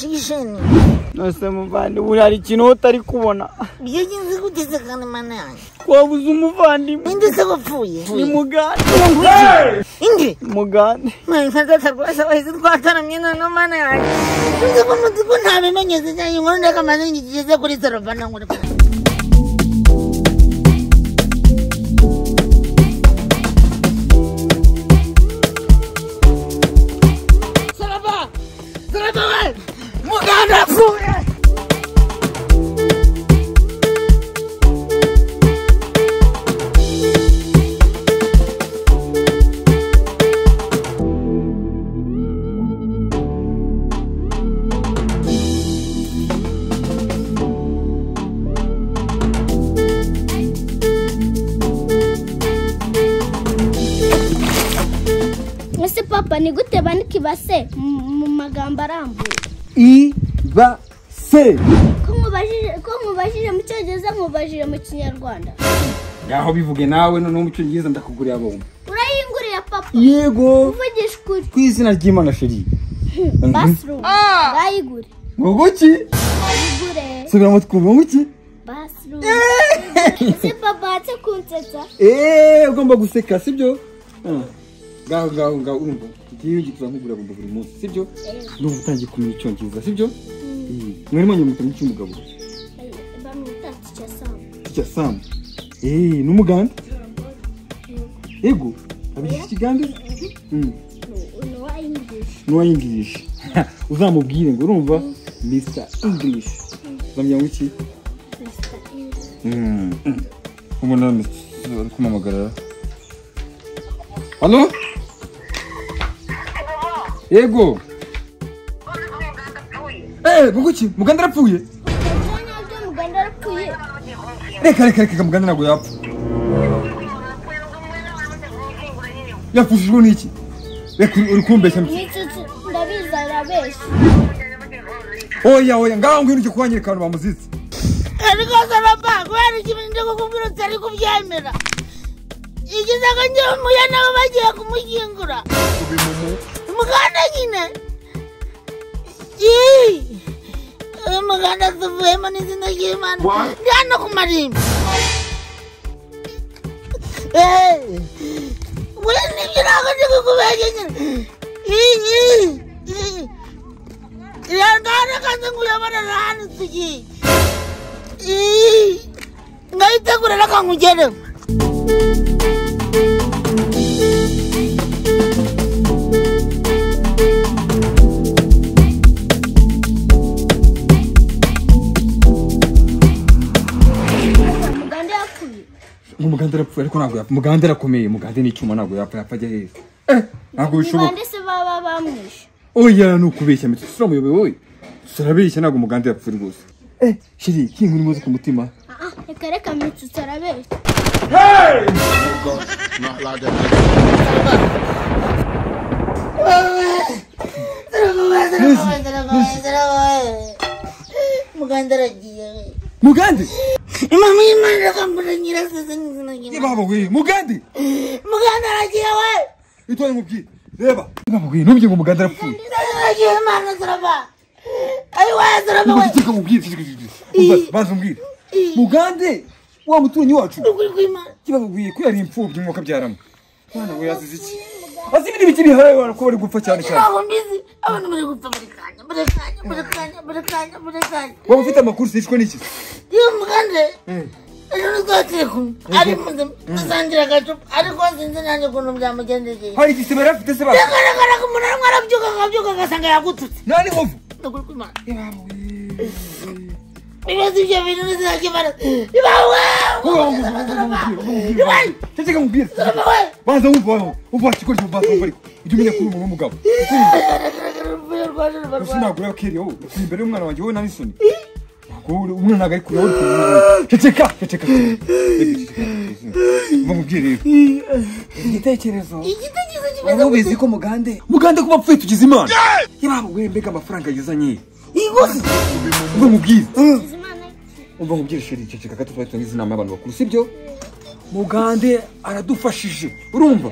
nshisheni. Nose muvandi uri hari ikintu utari kubona. Byagenze gute se kandi mana yanjye? Twabuze umuvandimwe. Ninde se wapfuye? Ni Mugande. Inde? Mugande. Mwana data rwose wahise twataramye noneho mana yanjye. Nzi ko muzi ko ntabimenyeze cyane inkuru ndakamaze ngigeze kuri Sarobana ngo Saraba! Saraba we! Mugande apfuye! Ese papa ni gute bandika ibase mu magambo arambuye? I ba se. Ko nkubajije mu Cyongereza nkubajije mu Kinyarwanda. Ngaho bivuge nawe noneho mu Cyongereza ndakugurira bombo. Urayingurira papa? Yego. Uvugisha ukuri. Ku izina ry'Imana sheri. Bathroom. Urayigure. Ngo guki? Urayigure. Subiramo twumva ngo iki? Bathroom. Ese papa atse kunsetsa? Ugomba guseka sibyo? Ngaho ngaho ngaho urumva ngiye ngituza nkugura bombo buri munsi sibyo? Ndumva utangiye kumenya Icyongereza sibyo? Mwari mwenye mwita cy'umugabo. Bamwita Teacher Sam. Teacher Sam. Ni umugande? Yego. Abigisha ikigande? No English. No English. Uzamubwire ngo urumva Mr English. Uzamenya ngo iki? Mr English. Ubona Mr ari kumamagara. Halo? Yego. Guki Mugande arapfuye? Mugande arapfuye. Reka reka reka Mugande ntabwo yapfa. Yapfushijwe n'iki? Reka uri kumbeshya. Ndabizi arabeshya. Oya oya ngaho ngwino ujye kuhanyereka abantu bamuzitse. Ariko Saraba kubera ikintu ndi kukubwira utari kubyemera. Igize ko njye muya nabo bagiye kumushyingura. Mugande nyine. Muganda tuvuyemo n'izina ry'Imana. Ndi hano ku marimba. We nibyo ntabwo ndi kukubeshya nyine. Ihangane kandi nkuyobore hano tugiye. Ngayitegura reka nkugereho. Mugande arapfuye ariko ntabwo yapfa. Mugande arakomeye. Mugande ni icyuma ntabwo yapfa. Yapfa ajya heza. Ntabwo bishoboka. Mugande se baba bamwishe. Oya ni ukubeshya mitsi turamuyobewe wowe. Turabeshya ntabwo Mugande yapfuye rwose. Shiri kinkuri muzi ku mutima. Reka reka mitsi turabeshya. Mugande aragiye. Mugande? Mama y'Imana rakambura nyiraseze n'izina ry'Imana. Baba we Mugande. Mugande aragiye we. Itwaye mubwire. Reba. Baba we nubye ngo Mugande arapfuye. Aragiye Imana Saraba. Ayi we Saraba we. Ceceka mubwire. Banza umbwire. Mugande wa muturanyi wacu. Ukuri kw'Imana. Kibabwiye ko yari imfubyi umwuka byaramo. Mwana we yazize iki? Azi ibindi biki biharaye ko bari gupfa cyane cyane. Ntabwo mbizi. Abantu bari gupfa buri kanya, buri kanya, buri kanya, buri kanya, buri kanya. Waba ufite amakuru sishwe n'iki? Iyo Mugande ejo ntitwakiri kumwe ari muzima dusangira agacupa ariko sinzi nanjye ukuntu byamugendekeye. Hari igisebe yari afite se baba? Biragaragara ko umuntu arimo arabyuka akabyuka agasanga yagututse. Nta n'inkovu. Ukuri kw'Imana. Ibibazo ibyo bintu ntizakimara. Ibawe! Ceceka mubwire. Banza wumva wumva wakigoryi banza wumva ariko ujye umenya ko uri umuntu w'umugabo. Gusa ntabwo uri wowe uri imbere y'umwana wanjye wowe na n'isoni. Umwana ntabwo ari kure wowe uri kure. Ceceka ceceka. Umva nkubwire rero. Igitekerezo. Igitekerezo kimeze gute? Ubizi ko Mugande. Mugande kuba apfuye tugize Imana. Yaba we mbega amafaranga yuzanye. Igose. Umva nkubwire. Umva nkubwire sheri ceceka gato twari tugize inama y'abantu bakuru sibyo? Mugande aradufashije urumva?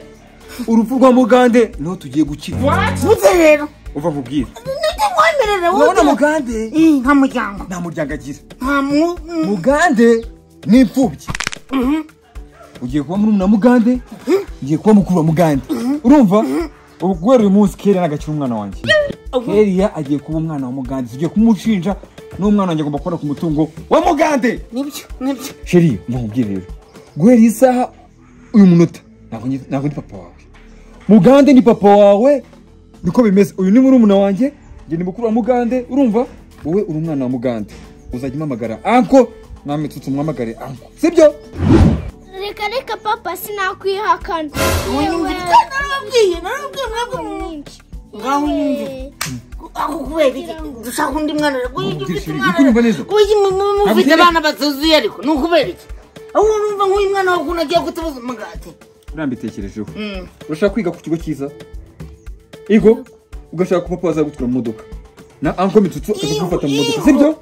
Urupfu rwa Mugande niho tugiye gukira. Mutse rero. Umva nkubwire. gute mwemerera wowe? Urabona Mugande? Nta muryango. Nta muryango agira. Nta Mugande ni imfubyi. Ugiye kuba murumuna wa Mugande, ugiye kuba mukuru wa Mugande. Urumva? Ubu guhera uyu munsi Keria nagakira umwana wanjye. Keria agiye kuba umwana wa Mugande. Tugiye kumushinja n'umwana wanjye agomba kubona ku mutungo wa Mugande. Nibyo, nibyo. Sheri, mubwire rero. Guhera iyi saha uyu munota ntabwo ndi papa wawe. Mugande ni papa wawe. Niko bimeze. Uyu ni murumuna wanjye, njye ni mukuru wa Mugande, urumva? Wowe uri umwana wa Mugande. Uzajya umpamagara anko, namwe tutumwamagare anko. Sibyo? Reka reka papa sinakwihakana. Narababwiye, narababwiye mwebwe mwinshi. Ngaho nyumve. Ako kubera iki? Dushaka undi mwana rero. Mufite abana batuzuye ariko ni ukubera iki? Aho urumva nk'uyu mwana wawe ukuntu agiye kutubuza umugati. Urambitekerejeho. Urashaka kwiga ku kigo cyiza? Igo ugashaka ko papa azagutwara mu modoka. Na anko Mitsutsu akagufata mu modoka, sibyo?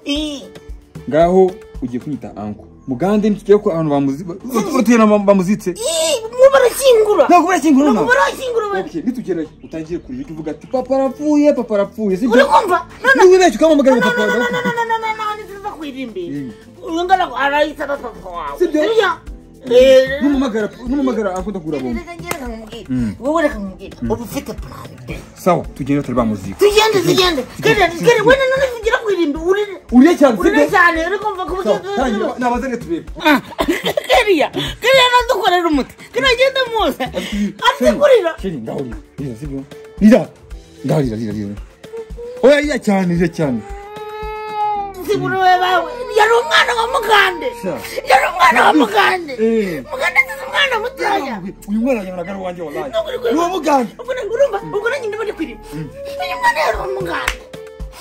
Ngaho ugiye kunyita anko. Mugande nitujye ko abantu bamuzi bamuzitse. Mu barakingura. Ntabwo barakingura. Ntabwo barakingura. Okay, nitugerayo utangiye kurira uvuga ati papa arapfuye, papa arapfuye, sibyo? Uri kumva? No no no, ukamamagara papa. No no no no no, nituva kwirimbi. Ungana arayita papa wawe. Sibyo? Numamagara anko ndakura bombo. Wowe reka nkubwire. Ubu ufite plan B. Sawa, tugende turi bamuzika. Tugende. Kere wena none tugira kwirimbi urire. Urire cyane. Urire cyane uri kumva kubuza. Nabaza turebe. Keriya nadukorera umuti. Kera agenda muza. Ati kurira. Keri ndahurira. Rira sibyo? Rira. Ndahurira rira. Oya rira cyane, rira cyane. Siburu wewe yari umwana wa Mugande. Yari umwana wa Mugande. Mugande si umwana mutoya. Uyu mwana yabonaga ari uwanjye wallahi. Ni uwa Mugande. Urumva ubwo nanjye ndabona kwiri. Uyu mwana yari uwa Mugande.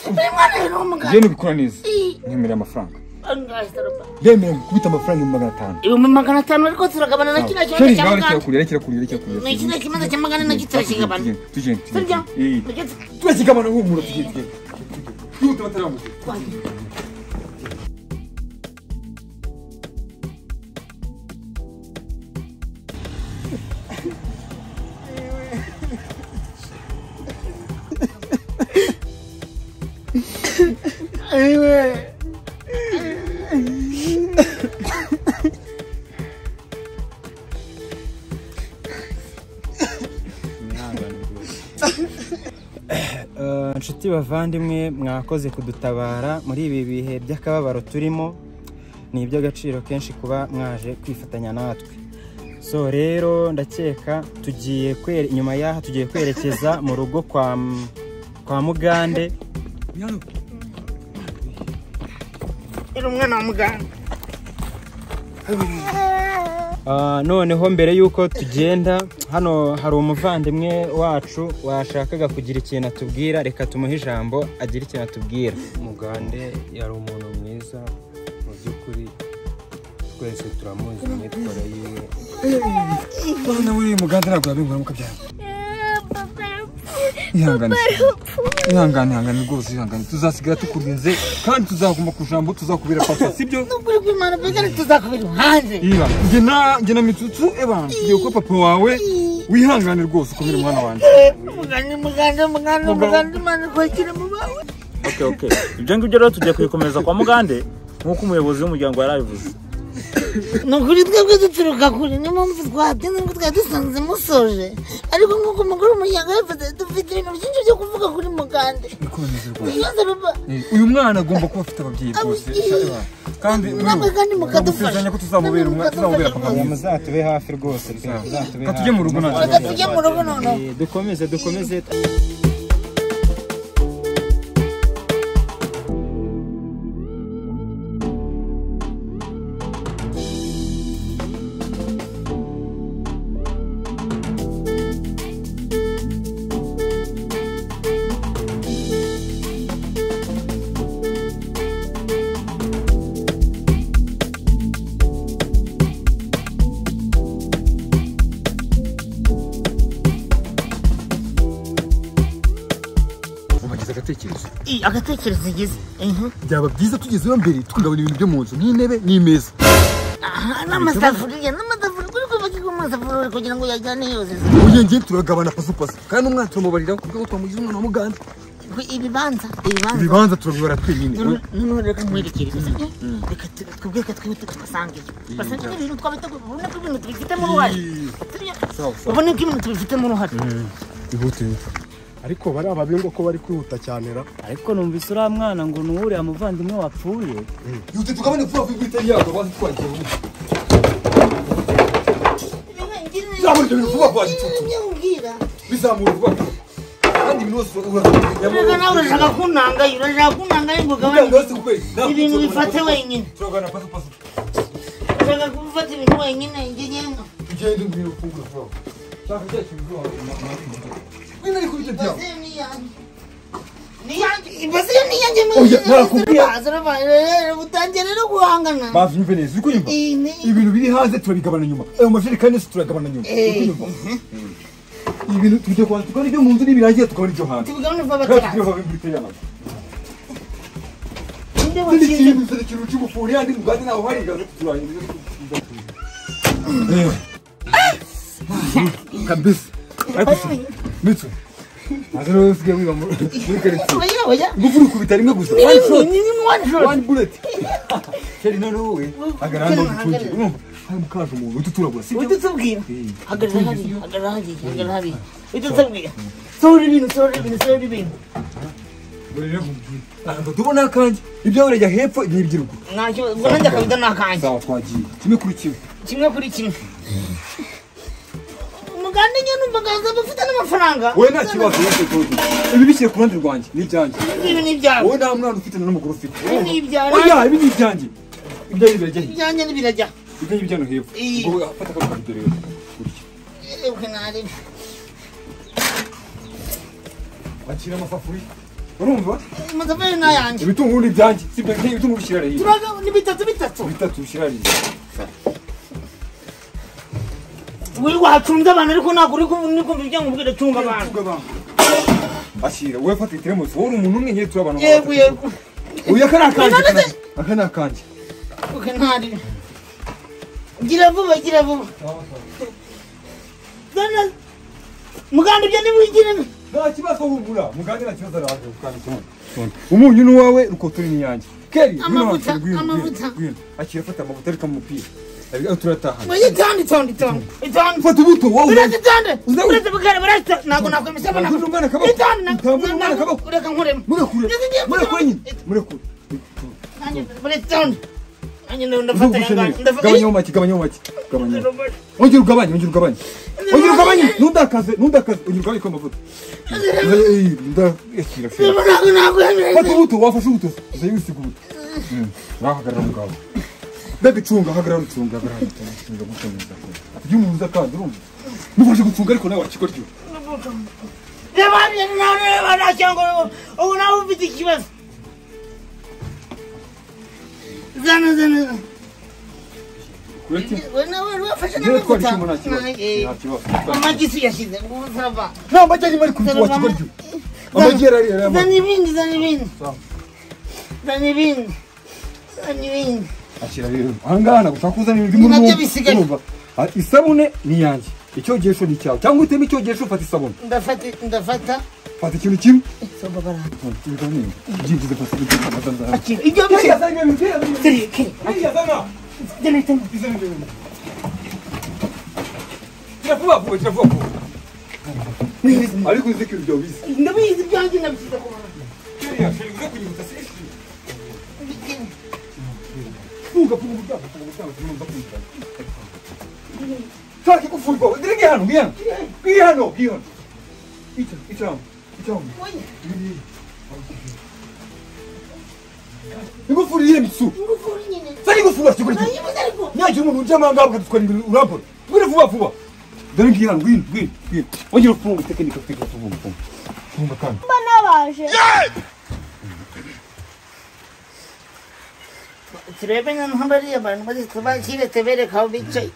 Uyu mwana yari uwa Mugande. Njye nubikora neza. Nkemerera amafaranga. Ndemera gukubita amafaranga 500. 500 ariko turagabana na kino kibanza cya Mugande. Rekera kurira. Ni kino kibanza cya Mugande nacyo turakigabana. Tugende. Turakigabana humura tugende. Twihuta bataramuzi. Inshuti bavandimwe mwakoze kudutabara muri ibi bihe by'akababaro turimo, ni iby'agaciro kenshi kuba mwaje kwifatanya natwe. So rero ndakeka tugiye nyuma y'aha tugiye kwerekeza mu rugo kwa Mugande. Umwana wa Mugande. Noneho mbere yuko tugenda hano hari umuvandimwe wacu washakaga kugira ikintu atubwira, reka tumuhe ijambo agire ikintu atubwira. Mugande yari umuntu mwiza mu by'ukuri, twese turamuzi imyitwarire yiwe. Bana we Mugande ntabwo yabingura mukabyara. Ihangane. Ihangane rwose, ihangane. Tuzasigara tukurinze kandi tuzaguma ku jambo, tuzakubera papa, sibyo? Nukuri kw'Imana mbega tuzakubera hanze. Iba, njye na Mitsutsu eba, tugiye kuba papa wawe, wihangane rwose ukomere umwana wanjye. Mugande Imana kwakira mu bawe. Okay. Ibyo ngibyo rero tugiye kubikomeza kwa Mugande nk'uko umuyobozi w'umuryango yarabivuze. Nukuri twebwe duturuka kure, niyo mpamvu twatinze ngo twari dusanze musoje, ariko nk'uko umugore w'umuryango yabivuze dufite ibintu byinshi byo kuvuga kuri Mugande. Uyu mwana agomba kuba afite ababyeyi rwose, kandi namwe kandi mukadufasha ko tuzamubera umwana, tuzamubera papa. Muzatube hafi rwose, muzatube hafi. Tujye mu rugo noneho. Tujye mu rugo noneho. Dukomeze. Agatekerezo igize byaba byiza tugezeyo mbere tukagabana ibintu byo mu nzu nk'intebe n'imeza n'amasafuriya kuri kubakirwa amasafuriya kugira ngo yajyane yose. Uyu ngiye turagabana pasupasu kandi umwana turamubarira kuko twamugize umwana wa Mugande. Ibibanza Ibibanza turabibara twenyine. Noneho reka nkwerekere, reka twebwe twihute tubasangeyo, basange ibintu twabiteguye, ubone ko ibintu tubifitemo uruhare, ubone ko ibintu tubifitemo uruhare. Ihute. Ariko bari ababingo ko bari kwihuta cyane ra. Ariko numvise uriya mwana ngo ni uriya muvandimwe wapfuye. Ihute tugabane vuba vuba itari yabo bazi twagiye. Zamura ibyo bintu vuba vuba gicucu. Bizamura vuba vuba. Kandi ibintu byose urashaka nawe urashaka kunanga, ngo ugabane ibintu bifate wenyine. Turagana paso paso. Urashaka gufata ibintu wenyine njye nyenga. Tugende ngwino ufungure vuba. Shaka cya kintu vuba. Wina ari kubijya byawe. Utangiye rero guhangana. Bavyumve neza, uri kunyumva? Ibintu biri hanze turabigabana nyuma. Ayo majerekani yose turagabana nyuma. Uri kunyumva? Ibintu tujye kubanza tukabona ibyo mu nzu nibirangiye tukabona ibyo hanze. Tubigabane vuba bataraza. Ninde ikintu cy'ubufuri yandi mugande naho hari gaze turangiye. Kabisa. Ariko Mitsu. Azero usigaye wiba muri karitsiye. Oya. Ngufuri kubita rimwe gusa. One shot. One bullet. Sheri none wowe hagarara ngo ducunge. Urumva? Hari mukaje umuntu ututuragura sibyo? Ututubwira. Hagarara hariya. Ututubwira. Sohora ibintu. Ntabwo tubona akanjye. Ibyo urajya hepfo ni iby'iruguru. Ntacyo ubwo nanjye akabida ni akanjye. Sawa twagiye. Kimwe kuri kimwe. Kimwe kuri kimwe. Umugande nyine numva ngaza bafite n'amafaranga. Wowe nta kibazo ibi bishyire ku ruhande rwanjye ni ibyanjye. Ibi ni ibyawe. Wowe nta mwana ufite n'umugore ufite. Ibi ni ibyawe. Oya ibi ni ibyanjye. Ibyanjye birajya he? Ibyanjye ntibirajya. Ibyanjye bijyana hepfo. Ubwo fata akaboko dore gutya. Yewe nari. Akira amasafuriya. Urumva? Amasafuriya ni ayanjye. Ibitunguru ni ibyanjye. Sibyo ibitunguru bishyira hariya. Turaga ni bitatu. Bitatu bishyira hariya. Uri wacunze abantu ariko ntabwo uri kumva ibyo nkubwira, cunga abantu. Ashyira wowe fata iteremusi wowe uri umuntu umwe nyine turi abantu. Yego. Uyu aka ni akanjye. Aka ni akanjye. Uke ntari. Gira vuba. Muganda ibyo ntiwigire. Nta kibazo humura. Muganda nta kibazo araje kandi cyane. Umunyu ni uwawe rukoturi ni yanjye. Keri amavuta. Akira fata amavuta ariko mu mupira. Turatahana. Oya itande. Fata ubuto wowe. Itande. Uretse bukare barata ntabwo nakwemeza bana. Itande. Ureka nkuremo. Murekure nyine. Murekure. Nanjye itande. Nanjye ndafata yanganje. Gabanya make. Ongera ugabanye. Ongera ugabanye. Ntundakaze. Ongera ugabanye ko amavuta. Ndakira. Fata ubuto wafashe ubuto. Uzaye wisiga ubuto. Nahagarara mugabo. Bebe cunga hagarara ucunga hagarara gukomeza. Iyo umuntu uza kandi urumva. Mufashe gucunga ariko nawe wakigoryo. Reba nawe cyangwa ubu nawe ufite ikibazo. Zana. We nawe wafashe n'amavuta. Amagi si yashize ngo uzava. Nta magi arimo ariko wakigoryo. Amagi yarari. Zana ibindi. Zana ibindi. Akira rero ahangaha nagushaka kuzana ibintu by'umuriro. Urumva isabune ni yanjye, icyogesho ni cyawe, cyangwa uteme icyogesho ufata isabune. Ndafata fata ikintu kimwe. Ibyo kiravuga ariko uzi ko ibyo bizi. Ndabizi ibyanjye nabishyize ku murongo. Kiriya sheri uze kunyibutsa si Funga. Shaka igufurwa, dirige hano, ngihano. Icara. Ingufuri irihe mitsu? Ingufuri nyine. Sari ingufuri wakigoryo. Nyagira umuntu ujya amanga bakadutwara ibintu urambona. Ngwino vuba vuba. Dore ngihano, ngwino. Ongera ufunge tekinika funga. Funga kandi. Mbona baje. Turebe noneho bariya bantu bakire tubereke aho bicaye.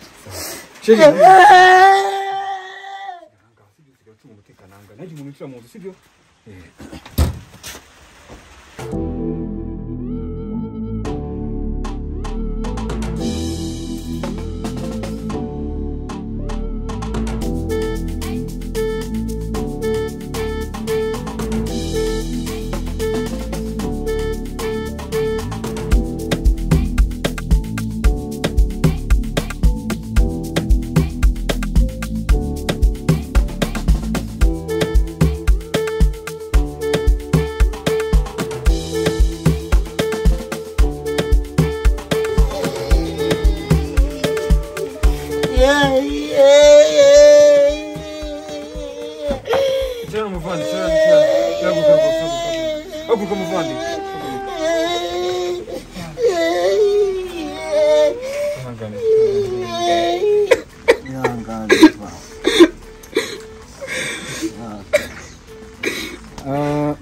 Icara muvandi, icara, icara. Haguruka muvandi. Ihangane. Ihangane.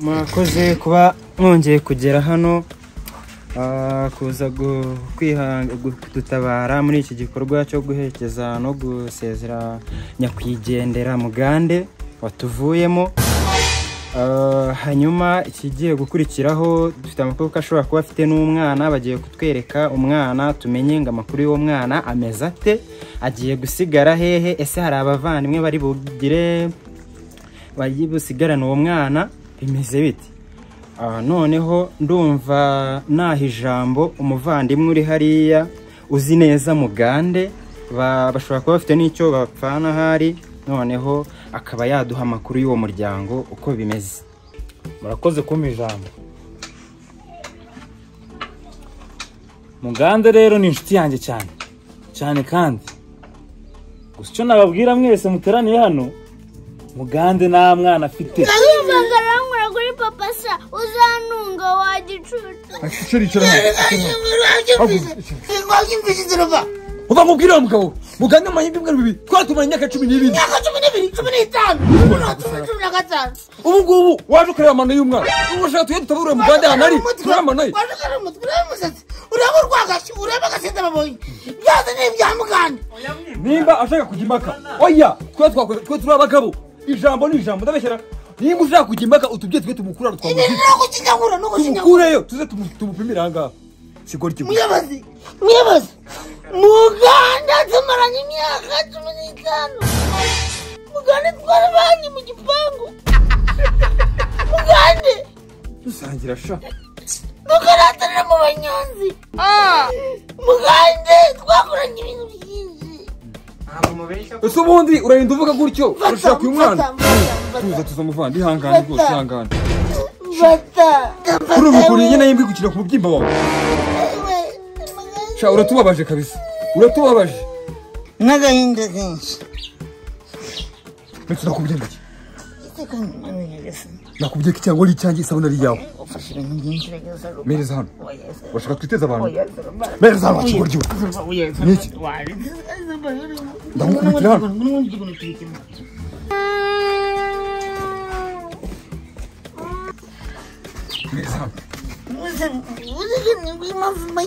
Mwakoze kuba mwongeye kugera hano, kuza kudutabara muri iki gikorwa cyo guherekeza no gusezera nyakwigendera Mugande watuvuyemo. Hanyuma ikigiye gukurikiraho, dufite amakuru ko ashobora kuba afite n'umwana, bagiye kutwereka umwana tumenye ngo amakuru y'uwo mwana ameze ate, agiye gusigara hehe, ese hari abavandimwe bari bugire bagiye busigarana uwo mwana, bimeze bite? Noneho ndumva naha ijambo umuvandimwe uri hariya uzi neza Mugande, bashobora kuba bafite n'icyo bapfana ahari, noneho akaba yaduha amakuru y'uwo muryango uko bimeze. Murakoze kumpa ijambo. Mugande rero ni inshuti yanjye cyane cyane, kandi gusa icyo nababwira mwese muteraniye hano, Mugande nta mwana afite. Ndaguhamagara kuri papa sa uzanunga wa gicucu. Icara, icara. Uva nkubwire wa mugabo, Mugande mu ibyumweru bibiri twatumaranye imyaka 12. Imyaka 12, 15, 15. Ubu ngubu waje ukareba amano y'umwana. Ubu ushaka tujye dutabura Mugande ahantu ari, turebe amano ye. Waje ukareba umutwe, urebe umusatsi, urebe urwagashyi, urebe agasenda babonye. Byose ni ibya Mugande. Nimba ashaka kujya impaka, oya, twe turi abagabo. Ijambo ni ijambo, ndabeshyera. Nimba ushaka kujya impaka utubye twe tumukura twamuzika. Ibi ni ukukinyagura, ni ukukinyagura. Tumukureyo, tuze tumupimire aha ngaha. Sigori kiguzi. Muyobozi, muyobozi. Muganda tumaranye imyaka 15. Mugande twarabanye mu gipangu. Mugande dusangira sha. Tukaratanira mu banyonzi. Mugande twakoranye ibintu byinshi. Ese ubundi urarinda uvuga gutyo urashaka uyu mwana? Tuza tuza muvandi, ihangane rwose, ihangane. Kuri ubu ukuriye nyine y'imbwa gukina ku mubyimba wawe. Sha uratubabaje kabisa. Uratubabaje. N'agahinda kenshi. Ndetse nakubwiye iki? Nakubwiye ko icyango ari icyanjye, isabune ari iyawe. Mereza hano. Urashaka twiteze abantu? Mereza hano wakigoryi we. Niki? Ndagukubitira hano. Mereza hano.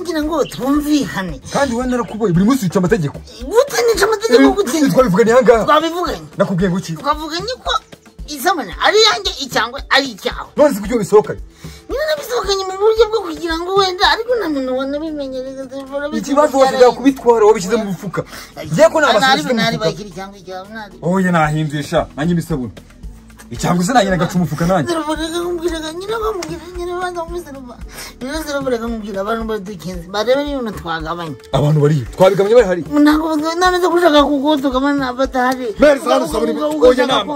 Ngira ngo twumvikane. Kandi wowe narakuboye buri munsi wica amategeko. Gute nica amategeko gute? Twabivuganye aha ngaha. Twabivuganye. Nakubwiye ngo iki? Twavuganye ko isabune ari yanjye icyangwe ari icyawe. None se kuki wabisohokanye? Nyine nabisohokanye mu buryo bwo kugira ngo wenda, ariko nta muntu wanabimenyereza. Ikibazo washakaga kubitwara wabishyize mu mufuka. Ngiye ko nta basore mu mufuka. Oya nahinduye sha, nanjye imisabune. Icyangwe se nanjye nagaca umufuka nanjye. Abantu bari twabigabanye bari hari. Ntabwo none ushaka kugutugabana batahari. Mereza hano sabuni. Oya nama.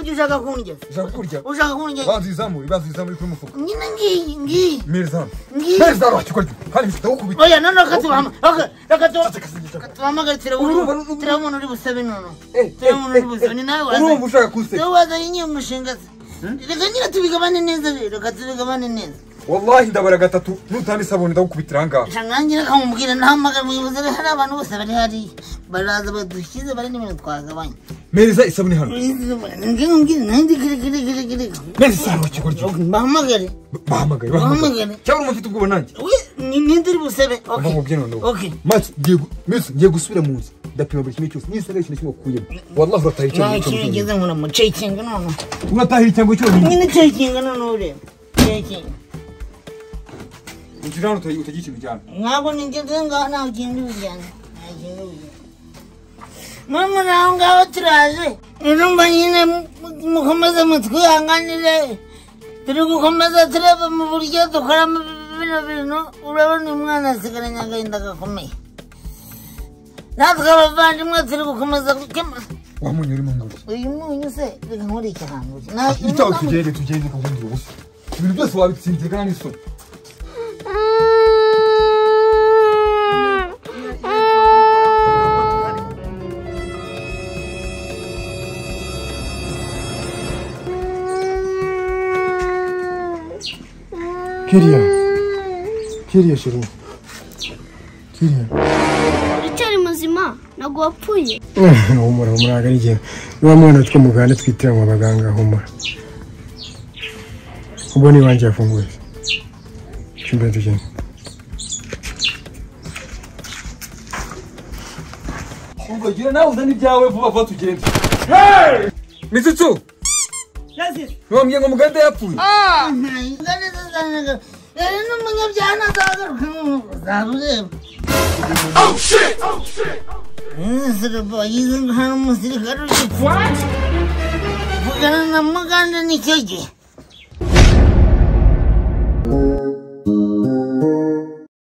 Ushaka kundya. Ushaka kurya. Ushaka kundya. Banzizamuri, banzizamuri kuri mufuka. Nyine ngiyi, ngiyi. Mereza hano. Ngiyi. Mereza hano wakigoryi. Kandi ndagukubita. Oya none katuhama. Okay, katuhamagara turabona uri busabe none. Turabona uri busabe ni nawe waza. Urumva ushaka kunseka. Wowe wazanye nyine umushinga se. Reka nyine tubigabane neza rero, reka tubigabane neza. Wallahi ndabara gatatu nutanga isabune ndagukubitira aha ngaha. Nanjye reka nkubwire nahamagara umuyobozi, hari abantu bose bari hariya. Baraza badushyize bari n'ibintu twagabanye. Mereza isabune hano. Ngiye nanjye kiri kiri kiri kiri. Mereza isabune wakigoryi. Bahamagare. Bahamagare, bahamagare. Cyangwa urumva ufite ubwoba nanjye? Ninde uri busabe? Okay. Nkubwire noneho. Okay. Mati, ngiye gusubira mu nzu. Ndapima buri kimwe cyose. Nisanga ikintu kimwe ukuyemo. Wallahi urataha icyango cyose. Nta kintu ngeze nkora mu cekinga none. Urataha icyango cyonyine. Nyine cekinga none ureba. Cekinga. Injira hano utagira ikintu ujyana. Ntabwo nigeze ngaho nta kintu ujyana. Nta kintu ujyana. Mama naho ngaho turaje. Urumva nyine mukomeze mutwihanganire. Turi gukomeza tureba mu buryo dukoramo bino bintu. Urabona uyu mwana asigaranye agahinda gakomeye. Natwe abavandimwe turi gukomeza gukema. Wa munyu urimo ngo uyu munyu se reka nkore ikirango. Itaho tugende tugende kubundi ubusa. Ibintu byose wabitsindiye kandi n'isoni. Kiriya. Kiriya chérie. Kiriya. Uracyari muzima ntabwo wapfuye. Humura humura ntabwo ari njyewe. Niba mwana two mugande twitiranwa abaganga humura. Ubwo ni iwanjye yafunguye. Cyumba tugenda. Umva gira nawe uzane ibyawe vuba vuba tugende. Mitsutsu! Ntiwambwiye ngo Mugande yapfuye? Rero n'umunyabyaha ntazagaruka uzaba ureba. Yize ngo hari umusirikare ugipfa. Vugana na Mugande nicyo gihe.